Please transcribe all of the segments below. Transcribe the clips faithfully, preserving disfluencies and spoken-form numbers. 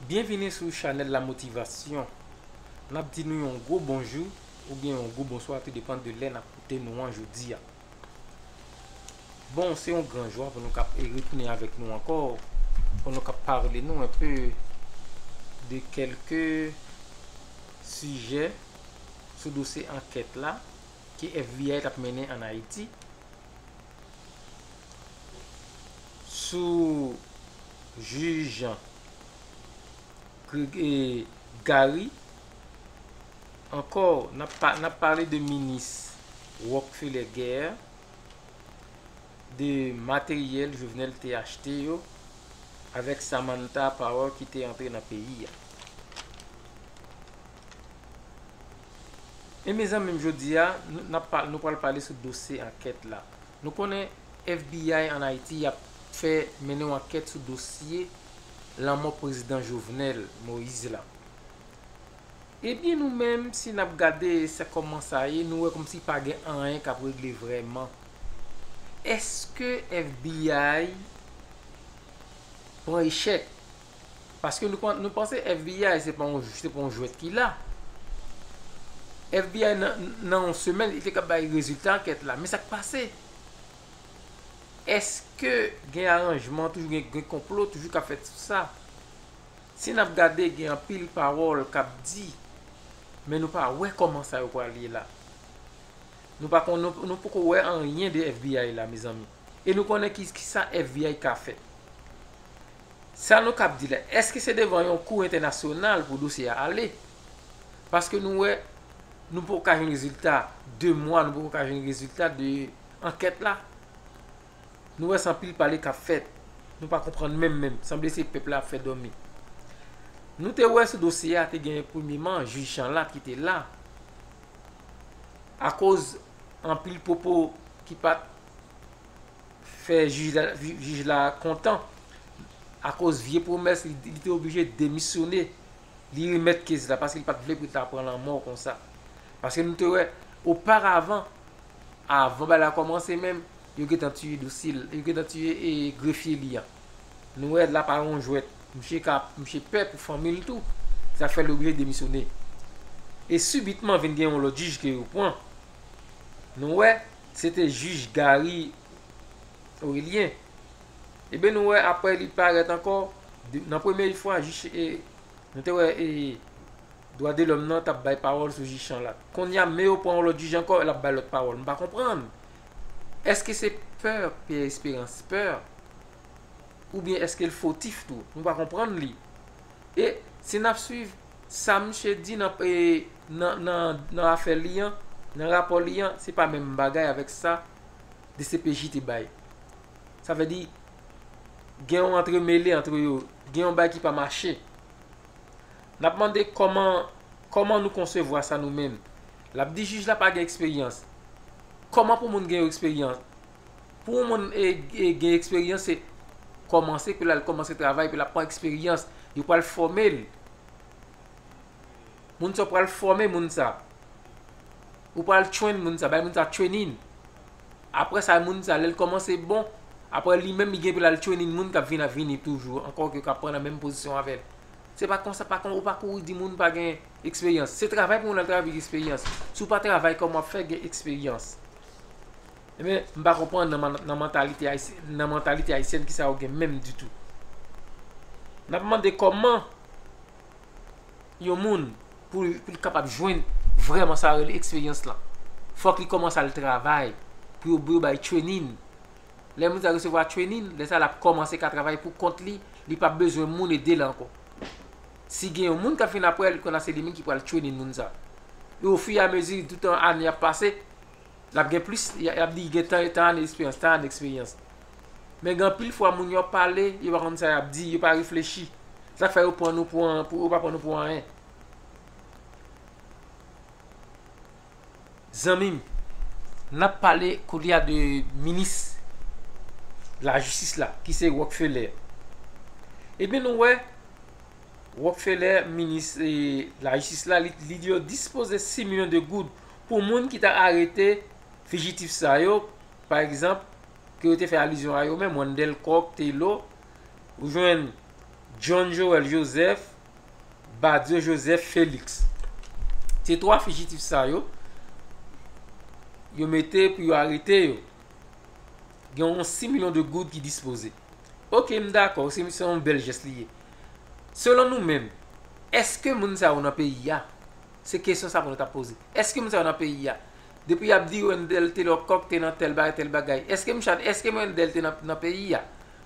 Byenvini sou chanèl La Motivation. N ap di nou yon gwo bonjou oubyen yon gwo bonswa, tou depann de lè n ap koute nou an jodi a. Bon, se yon gran jwa pou nou kap e retounen avèk nou ankò, pou nou kap pale nou enpe de kèlke sijè sou dosye ankèt la ke F B I t ap mennen ann Ayiti sou jij Gre- e, Garry. Ankò, n ap pa- n ap pale de minis Rockefeller Guerre, de materyèl Jovenel te achte yo, avèk Samantha Power ki te antre nan peyi a. E mezanmi, m jodi a, nou, n ap pa- nou pral pale sou dosye ankèt la. Nou konnen F B I ann Ayiti ap fè mennen yon ankèt sou dosye lanmò prezidan Jovenel Moïse la. Ebyen, nou menm, si n ap gade sa kòman sa ye, nou wè kòmsi pa gen anyen k ap regle vrèman. Èske F B I pran echèk? Paske nou, nou panse F B I se pa yon, se pa yon jwèt ki la. F B I nan, nan yon semèn, li te ka bay rezilta ankèt la. Men sa k pase? Èske gen aranjman, toujou gen, gen konplo, toujou ka fèt sou sa? Si n ap gade, gen anpil pawòl k ap di, men nou pa wè kòman sa yo pral ye la. Nou pa konn, nou, nou poko wè anyen de F B I la, mezanmi. E nou konnen ki, ki sa F B I ka fè. Sa nou kab di la, èske se devan yon kou entènasyonal pou dosye a ale? Paske nou wè, nou poko ka jwenn rezilta de mwa, nou poko ka jwenn rezilta de ankèt la. Nou wè se anpil pale k ap fèt. Nou pa konprann menm menm. Sanble se pèp la ap fè dòmi. Nou te wè sou dosye a, te gen premyèman jij Chanlat ki te la. Akoz anpil pwopo ki pa t fè jij la, jij la kontan. Akoz vye pwomès, li, li te oblije demisyone. Li remèt kez la paske li pa t vle pou l ta pran lanmò konsa. Paske nou te wè, oparavan, avan bagay la kòmanse menm, yo gentan tiye dosye l, yo gentan tiye e grefye li an. Nou wè la pa yon jwèt. Misye ka, misye pè pou fanmi l tou. Sa fè l oblije demisyone. E sibitman vin gen yon lòt jij ke yo pran. Nou wè, se te jij Garry Aurelien. Ebyen, nou wè, apre li parèt ankò, de- nan premye fwa, jij, e, nou te wè, e, dwa de lòm nan t ap bay pawòl sou jij Chanlat. Kounye a, men yo pran yon lòt jij ankò, l ap bay lòt pawòl. M pa konprann. Èske se pè, Pierre Espérance pè? Oubyen èske l fotif tou? Nou pa konprann li. E si n ap swiv sa misye di nan, e, nan, nan, nan afè li an, nan rapò li an, se pa menm bagay avèk sa D C P J te bay. Sa vle di, gen yon antremele ant yo, gen yon bagay ki pa mache. N ap mande kòman, kòman nou konsevwa sa nou menm. L ap di jij la pa gen eksperyans. Kòman pou moun gen eksperyans? Pou yon moun e, e, gen eksperyans, se kòmanse, pou l al kòmanse travay, pou l ap pran eksperyans. Yo pral fòme l. Moun sa pral fòme moun sa. Ou pral train moun sa, bay moun sa training. Apre sa, moun sa, lè l kòmanse bon, apre li menm, li gen pou l al training moun k ap vin ap vini toujou, ankò ke k ap pran nan menm pozisyon avè l. Se pa konsa, pa kon, ou pa kouri di moun pa gen eksperyans. Se travay pou moun al travay pou eksperyans. Si w pa travay, kòman w ap fè gen eksperyans? Ebyen, m pa konprann nan, nan mantalite ayisyen, nan mantalite ayisyèn ki sa yo gen menm ditou. N ap mande kòman yon moun pou, pou l kapab jwenn vrèman sa yo rele eksperyans lan. Fòk li kòmanse al travay pou yo, pou yo bay training. Lè moun sa resevwa training, lè sa l ap kòmanse ka travay pou kont li, li p ap bezwen moun ede l ankò. Si gen yon moun k ap vin apre l, kounye a se li menm ki pral training moun sa. E ofiramezi, toutan ane ap pase, l ap gen plis, y a- y ap di gen tan, tan ane eksperyans, tan ane eksperyans. Men gen anpil fwa moun yo ap pale, yo pa konn sa y ap di, yo pa reflechi. Sa k fè yo pran nou pou an- pou yo pa pran nou pou anyen. Zanmi m, n ap pale kounye a de minis lajistis la, ki se Rockefeller. Ebyen, nou wè, Rockefeller, minis, e, lajistis la, li, li di yo dispoze sis milyon de goud pou moun ki ta arete fijitif sa yo, pa egzanp, ke yo te fè alizyon a yo menm, Wendell Coq Taylor, ou jwenn John Joel Joseph, Badio Joseph Félix. Se twa fijitif sa yo, yo mete pou yo arete yo. Gen yon sis milyon de goud ki dispoze. Ok, m dakò, se se yon bèl jès li ye. Selon nou menm, èske moun sa yo nan peyi a? Se kesyon sa pou nou ta poze. Èske moun sa yo nan peyi a? Depi y ap di Wendell Taylor Cox te nan tèl bagay, tèl bagay. Èske m chan, èske Wendell te nan, nan peyi a?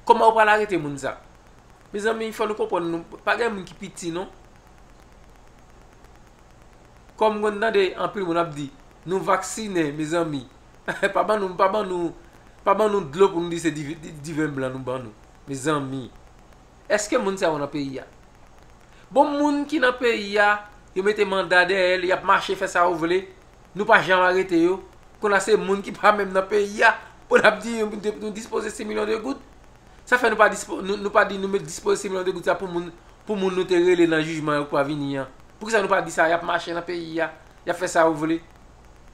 Kòman yo pral arete moun sa? Mezanmi, fò nou konprann, nou pa gen moun ki piti, non. Kòm mwen tande anpil moun ap di, nou vaksinen, mezanmi. Pa ban nou, pa ban nou, pa ban nou dlo pou nou di se divi-, di-, diven blan nou ban nou. Mezanmi, èske moun sa yo nan peyi a? Bon, moun ki nan peyi a, yo mete manda dèyè l, y ap mache fè sa yo vle. Nou pa janm arete yo. Kounye a se moun ki pa menm nan peyi a. Pou n ap di nou, nou dispoze sis milyon de goud. Sa fè nou pa dispo-, nou, nou pa di nou met dispoze sis milyon de goud sa pou moun, pou moun nou te rele nan jijman yo ki pa vini an. Poukisa nou pa di sa? Y ap mache nan peyi a, y ap fè sa yo vle.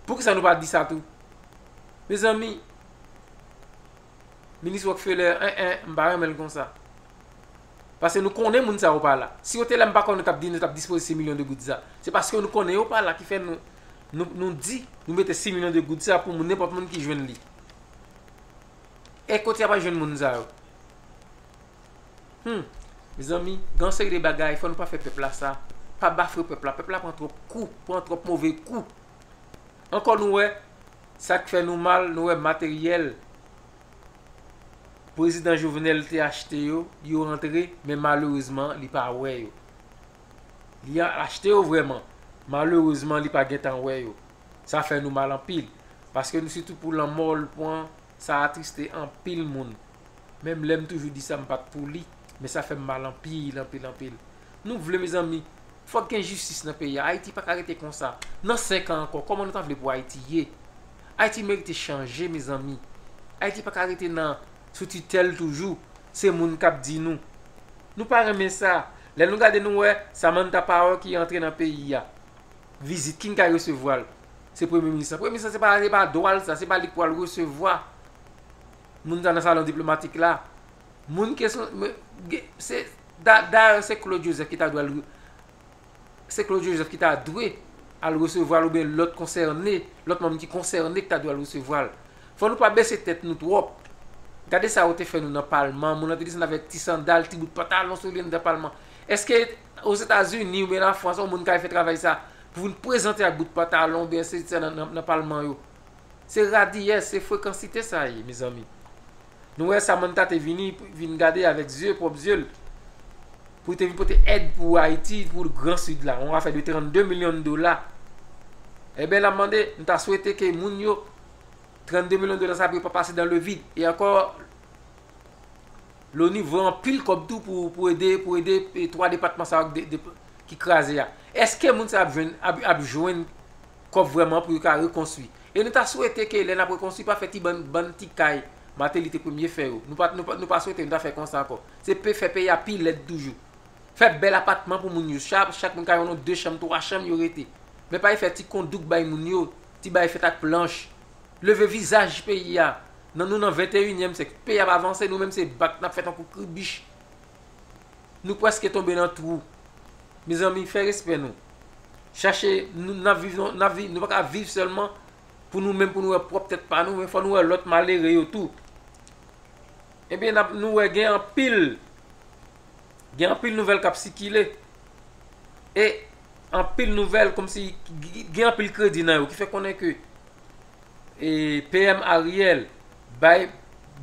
Poukisa nou pa di sa tou? Mezanmi, Minis Rockefeller, en, en, m pa renmen l konsa. Paske nou konnen moun sa yo pa la. Si yo te la, m pa kwè nou t ap di nou t ap dispoze sis milyon de goud sa. Se paske nou konnen yo pa la ki fè nou, nou, nou di, nou mete sis milyon de goud sa pou moun, nenpòt moun ki jwenn li. E kote y ap al jwenn moun sa yo? Hmm. Mezanmi, gen yon seri de bagay, fò nou pa fè pèp la sa. Pa bafre pèp la. Pèp la pran twòp kou, pran twòp move kou. Ankò nou wè, sa k fè nou mal, nou wè materyèl Prezidan Jovenel te achte yo, yo rantre, men malerezman, li pa wè yo. Li a-, achte yo vrèman, malerezman, li pa gentan wè yo. Sa fè nou mal anpil, paske nou sitou pou lanmò l pran, sa atriste anpil moun. Menm lè m toujou di sa, m pa t pou li, men sa fè m mal anpil, anpil, anpil. Nou vle, mezanmi, fòk gen jistis nan peyi a. Ayiti pa ka rete konsa. Nan senk an ankò, kòman nou ta vle pou Ayiti ye? Ayiti merite chanje, mezanmi. Ayiti pa ka rete nan, sou titèl toujou. Se moun k ap di nou. Nou pa renmen sa. Lè nou gade, nou wè Samantha Power ki antre nan peyi a. Vizit, ki n ka resevwa l? Se premye minis la. Premye minis la, se pa, se pa dwa l sa, se pa li k pral resevwa moun sa nan salon diplomatik la. Moun ke se, se, da-, dayè, se Claude Joseph ki ta dwe al, se Claude Joseph ki ta dwe al resevwa l, oubyen lòt konsène, lòt manm ki konsène ki ta dwe al resevwa l. Fò nou pa bese tèt nou twòp. Gade sa yo te fè nou nan palman, moun nan te desann avèk ti sandal, ti bout pantalon sou li anndan palman. Èske Ozetazini oubyen Lafrans, yon moun ka fè travay sa, pou vin prezante ak bout pantalon oubyen se sa nan, nan, nan palman yo? Se radiyès, se frekansite sa ye, mezanmi. Nou wè Samantha te vini, vin gade avèk zye, pwòp zye l, pou te vin pote èd pou Ayiti, pou Gran Sid la, yon afè de trannde milyon dola. Ebyen, n ap mande, nou ta swete ke moun yo, trannde milyon dola sa pou yo pa pase dans le vide. E ankò, Loni voye anpil kòb tou pou, pou ede, pou ede, e, twa depatman sa yo de, de, ki kraze a. Èske moun sa ap jwenn, ap, ap jwenn kòb vrèman pou yo ka rekonstwi? E nou ta swete ke lè n ap rekonstwi, pa fè ti bann, bann ti kay Martelly te premye fè yo. Nou pa, nou pa, nou pa swete nou ta fè konsa ankò. Se pe fè peyi a pi lèd toujou. Fè bèl apatman pou moun yo. Chak, chak moun ka jwenn yon de chanm, twa chanm yo rete. Men pa fè ti kondouk bay moun yo, ti bay fèt ak planch. Leve vizaj peyi a. Nan nou nan venteyinyèm syèk. Peyi a pa avanse, nou menm se bat n ap fè tankou kribich. Nou prèske tonbe nan twou. Mezanmi, fè respè nou. Chache, nou, n ap viv, n ap viv, nou pa ka viv sèlman pou nou menm, pou nou wè pwòp tèt pa nou, men fò nou wè lòt malere yo tou. Ebyen, n ap, nou wè gen anpil, gen anpil nouvèl k ap sikile. E anpil nouvèl kòmsi g-, g-, gen anpil kredi nan yo ki fè konnen ke, e, P M Ariel bay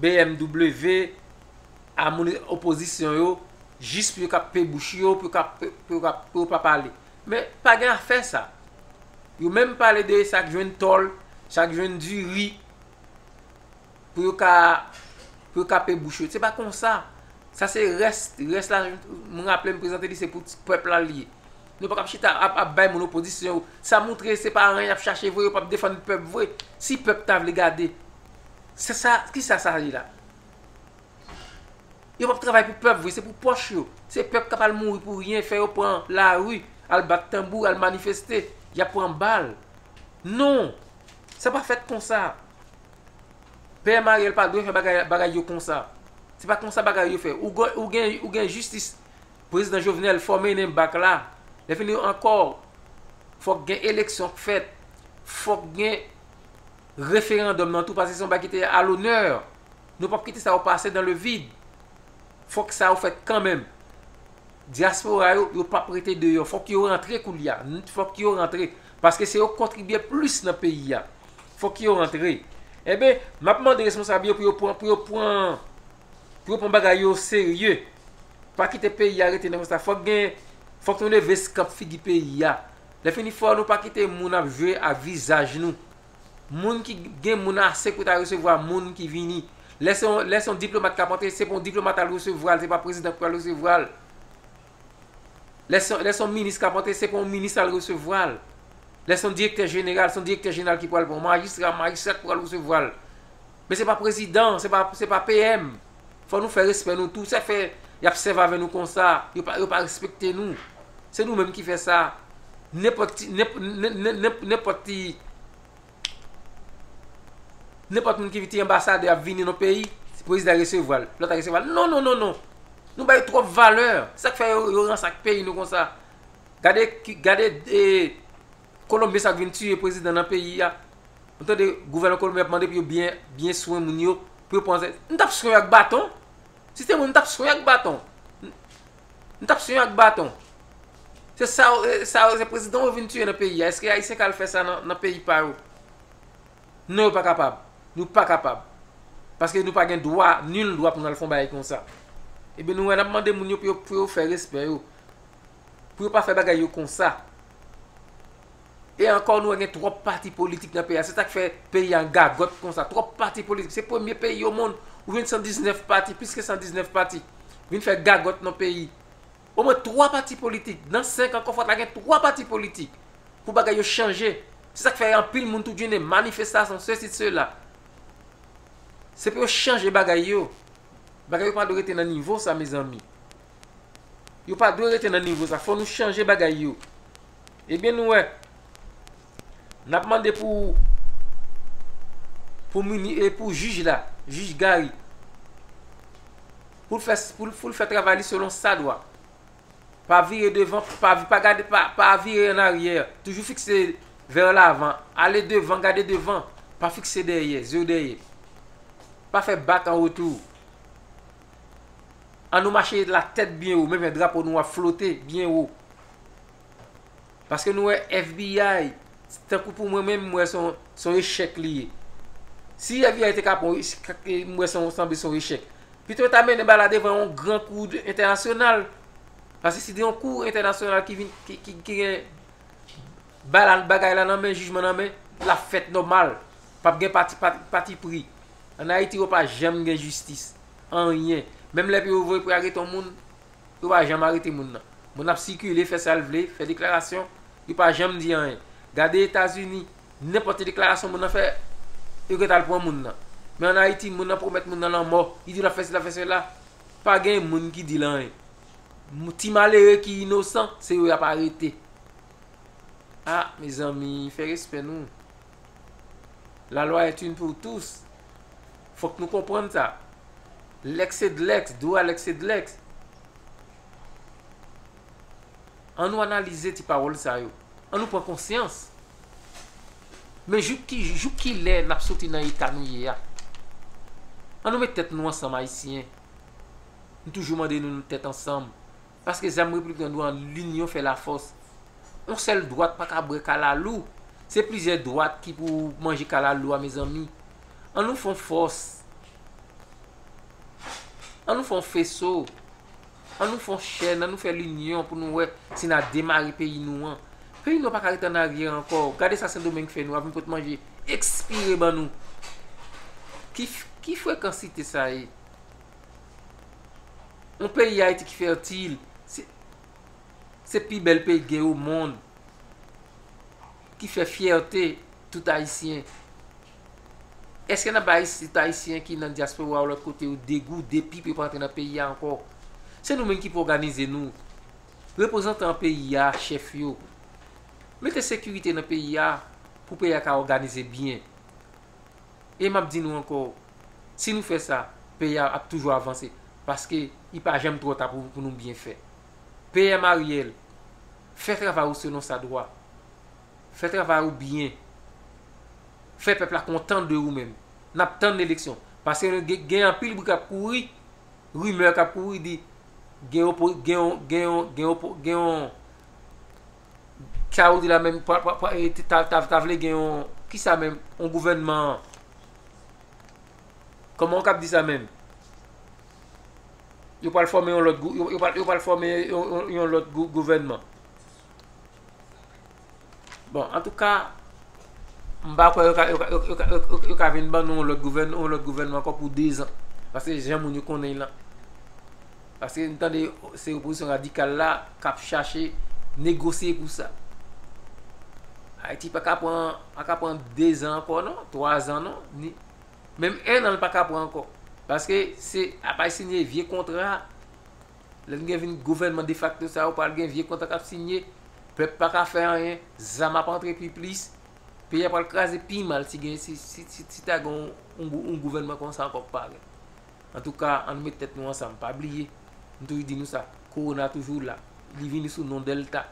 B M W a moun opozisyon yo jis pou yo ka pe bouch yo, pou yo ka pe, pou yo ka, pou yo pa pale. Men pa gen afè sa. Yo menm pale de sa k jwenn tòl, sa k jwenn diri, pou yo ka, pou yo ka pe bouch yo. Se pa konsa. Sa se rès, rès la, mwen raple m prezante li, se pou pèp la li ye. Nou pa k ap chita ap, ap bay moun opozisyon yo. Sa montre se pa anyen y ap chache vre, yo p ap defann pèp vre. Si pèp ta vle gade, se sa, kisa sa ye la? Yo p ap travay pou pèp vre, se pou pòch yo. Se pèp k ap al mouri pou ryen, fè yo pran lari, al bat tanbou, al manifeste, y ap pran bal. Non, sa pa fèt konsa. P M Ariel pa dwe fè bagay, bagay yo konsa. Se pa konsa bagay yo fè. Ou gen, ou gen, ou gen jistis. Prezidan Jovenel fò mennen bak la. Lè fini ankò, fòk gen eleksyon k fèt, fòk gen referandòm nan tou, paske se yon bagay ki te a lonè. Nou p ap kite sa yo pase dans le vide. Fòk sa yo fèt kanmenm. Dyaspora yo, yo p ap rete deyò. Fòk yo rantre koulye a. Fòk yo rantre. Paske se yo k kontribye plis nan peyi a. Fòk yo rantre. Enben, m ap mande responsab yo pou yo pran, pou yo pran, pou yo pran bagay yo serye. Pa kite peyi a rete nan konsa. Fòk gen, fòk nou leve eskanp figi peyi a. Lè fini fò nou pa kite moun ap jwe ak vizaj nou. Moun ki gen moun ase pou ta resevwa moun ki vini. Lè se yon, lè se yon diplomat k ap antre, se pa yon diplomat al resevwa l, se pa prezidan k pral resevwa l. Lè se, lè se yon minis k ap antre, se pa yon minis al resevwa l. Lè se yon direktè jeneral, se yon direktè jeneral ki pral pran. Majistra, majistra k pral resevwa l. Men se pa prezidan, se pa, se pa P M. Fò nou fè respè nou tou. Sa k fè y ap sèvi avè nou konsa, yo pa, yo pa respekte nou. Se nou menm ki fè sa. Nenpòt ti, nenp-, nen-, nen-, nen-, nenpòt ti, nenpòt moun ki ti anbasadè ap vini nan peyi, prezidan resevwa l, lòt la resevwa l. Non, non, non, non. Nou bay twòp valè. Sa k fè yo, yo ransak peyi nou konsa. Gade, ki- gade, e, Kolonbyen sa k vin tiye prezidan nan peyi a. Ou tande gouvènman kolonbyen ap mande pou yo byen, byen swen moun yo, pou yo pran. M t ap swen ak baton. Si se mwen, m t ap swen ak baton. M t ap swen ak baton. Se sa, yo- e, sa, yo- se prezidan yo vin tiye nan peyi a. Èske Ayisyen ka al fè sa nan, nan peyi pa yo? Non, yo pa kapab. Nou pa kapab. Paske nou pa gen dwa, nil dwa pou nou al fè yon bagay konsa. Ebyen, nou wè, n ap mande moun yo pou yo, pou yo fè respè yo. Pou yo pa fè bagay yo konsa. E ankò, nou wè gen twòp pati politik nan peyi a. Se sa k fè peyi a gagòt konsa. Twòp pati politik. Se premye peyi o monn ou jwenn san diznèf pati, plis ke san diznèf pati. Vin fè gagòt nan peyi. Omwen twa pati politik. Nan senk an, konfòt la gen twa pati politik. Pou bagay yo chanje. Se sa k fè anpil moun tou jwenn manifestasyon, sesi, sela. Se pou yo chanje bagay yo. Bagay yo pa dwe rete nan nivo sa, mezanmi. Yo pa dwe rete nan nivo sa. Fò nou chanje bagay yo. Ebyen, nou wè. N ap mande pou, pou mini, e pou jij la, jij Gary. Pou l fè, pou l, pou l fè travay li selon sa dwa. Pa vire devan, pa, pa gade, pa, pa vire an aryè. Toujou fikse vè lavan. Ale devan, gade devan. Pa fikse dèyè, zye w dèyè. Pa fè bak an wotou. An nou mache la tèt byen wo, menm jan drapo nou ap flote byen wo. Paske nou wè F B I, tankou pou mwen menm, m wè se yon, se yon echèk li ye. Si F B I te ka pran, m wè se yon, sanble se yon echèk. Pito yo ta mennen bagay la devan yon gran kou entènasyonal. Paske si gen yon kou entènasyonal ki vin, ki, ki, ki gen bagay la, bagay la nan men, jijman nan men, l ap fèt nòmal. P ap gen pati, pati, pati pri. Ann Ayiti, yo pa janm gen jistis. Anyen. Menm lè pou yo voye pou yo arete yon moun, yo pa janm arete moun nan. Moun nan ap sikile, fè sa l vle, fè deklarasyon, yo pa janm di anyen. Gade Etazini, nenpòt ki deklarasyon moun nan fè, yo gentan al pran moun nan. Men ann Ayiti, moun nan pwomèt moun nan lanmò, li di l ap fè sila, fè sila. Pa gen moun ki di l anyen. Mou- Ti malere ki inosan, se yo y ap arete. Ah, mezanmi, fè respè nou. La loi est une pour tous. Fòk nou konprann sa. Lex et lex, dua lex et lex. An nou analize ti pawòl sa yo. An nou pran konsyans. Men jouk ki, jouk ki lè n ap soti nan eta nou ye a? An nou met tèt nou ansanm, Ayisyen. M toujou mande nou, nou tèt ansanm. Paske zam repibliken nou an, linyon fè lafòs. Yon sèl dwat pa ka bwè kalalou. Se plizyè dwat ki pou manje kalalou a, mezanmi. An nou fè yon fòs. An nou fè yon feso. An nou fè yon chèn, an nou fè linyon pou nou wè si n a demare peyi nou an. Peyi nou an pa ka rete an aryè ankò. Gade sa Sendomeng fè nou, ap vin pot manje ekspire ban nou. Ki, ki frekansite sa ye? Yon peyi Ayiti ki fètil, se, se pi bèl peyi k gen o monn, ki fè fyète tout Ayisyen. Èske n ap bay tout Ayisyen ki nan dyaspora ou lòt kote yo degou, depi pou yo pa antre nan peyi a ankò? Se nou menm ki pou òganize nou. Reprezantan peyi a, chèf yo. Mete sekirite nan peyi a pou peyi a ka òganize byen. E m ap di nou ankò, si nou fè sa, peyi a ap toujou avanse, paske li pa janm twò ta pou, pou nou byen fè. P M Ariel, Fè travay ou selon sa dwa. Fè travay ou byen. Fè pèp la kontan de ou menm. N ap tann eleksyon. Paske gen, gen anpil bri k ap kouri, rimè k ap kouri di gen opo, gen yon, gen yon, gen opo, gen yon, sa ou di la menm, pa, pa, pa, e, ta, ta, ta vle gen yon, kisa menm, yon gouvènman. Kòman w k ap di sa menm? Yo pral fòme yon lòt gou-, yo, yo pral, yo pral fòme yon, yon, yon lòt gou-, gouvènman. Bon, antouka, m pa kwè yo ka, yo ka, yo, yo ka, yo, yo, yo ka vin ban nou yon lòt gouvèn-, yon lòt gouvènman ankò pou dezan. Paske jan moun yo konnen l lan. Paske m tande se opozisyon radikal la k ap chache negosye pou sa. Ayiti pa ka pran, pa ka pran dezan ankò non, twazan non, ni, menm ennan l pa ka pran ankò. Paske se apay sinye vye kontra. Lè n gen vin gouvènman defakto sa yo, pral gen vye kontra k ap sinye. Pèp pa ka fè anyen. Zam ap antre pi plis. Peyi a pral kraze pi mal si gen, si, si, si, si ta gen yon, yon gou-, yon gouvènman konsa ankò k parèt. Antouka, ann met tèt nou ansanm. Pa bliye, m toujou di nou sa, kowona toujou la. Li vini sou non Dèlta.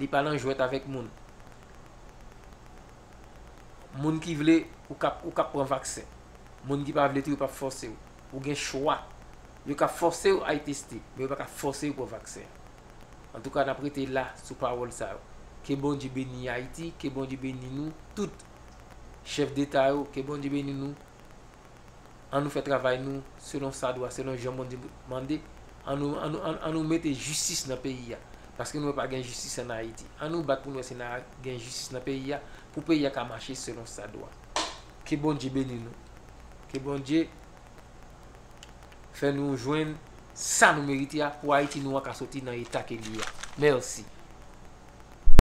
Li pa nan jwèt avèk moun. Moun ki vle, ou k ap, ou k ap pran vaksen. Moun ki pa vle tou, yo p ap fòse w. Ou gen chwa. Yo ka fòse w al teste, men yo pa ka fòse w pran vaksen an. Antouka, n ap rete la sou pawòl sa yo. Ke Bondye beni Ayiti, ke Bondye beni nou tout. Chèf deta yo, ke Bondye beni nou. An nou fè travay nou selon sa dwa, selon jan Bondye mande. An nou, an nou, an, an nou mete jistis nan peyi a. Paske nou wè pa gen jistis ann Ayiti. An nou bat pou nou wè si n a gen jistis nan peyi a, pou peyi a ka mache selon sa dwa. Ke Bondye beni nou. Ke Bondye fè nou jwenn sa nou merite a pou Ayiti nou an ka soti nan eta ke li ye a. Mèsi.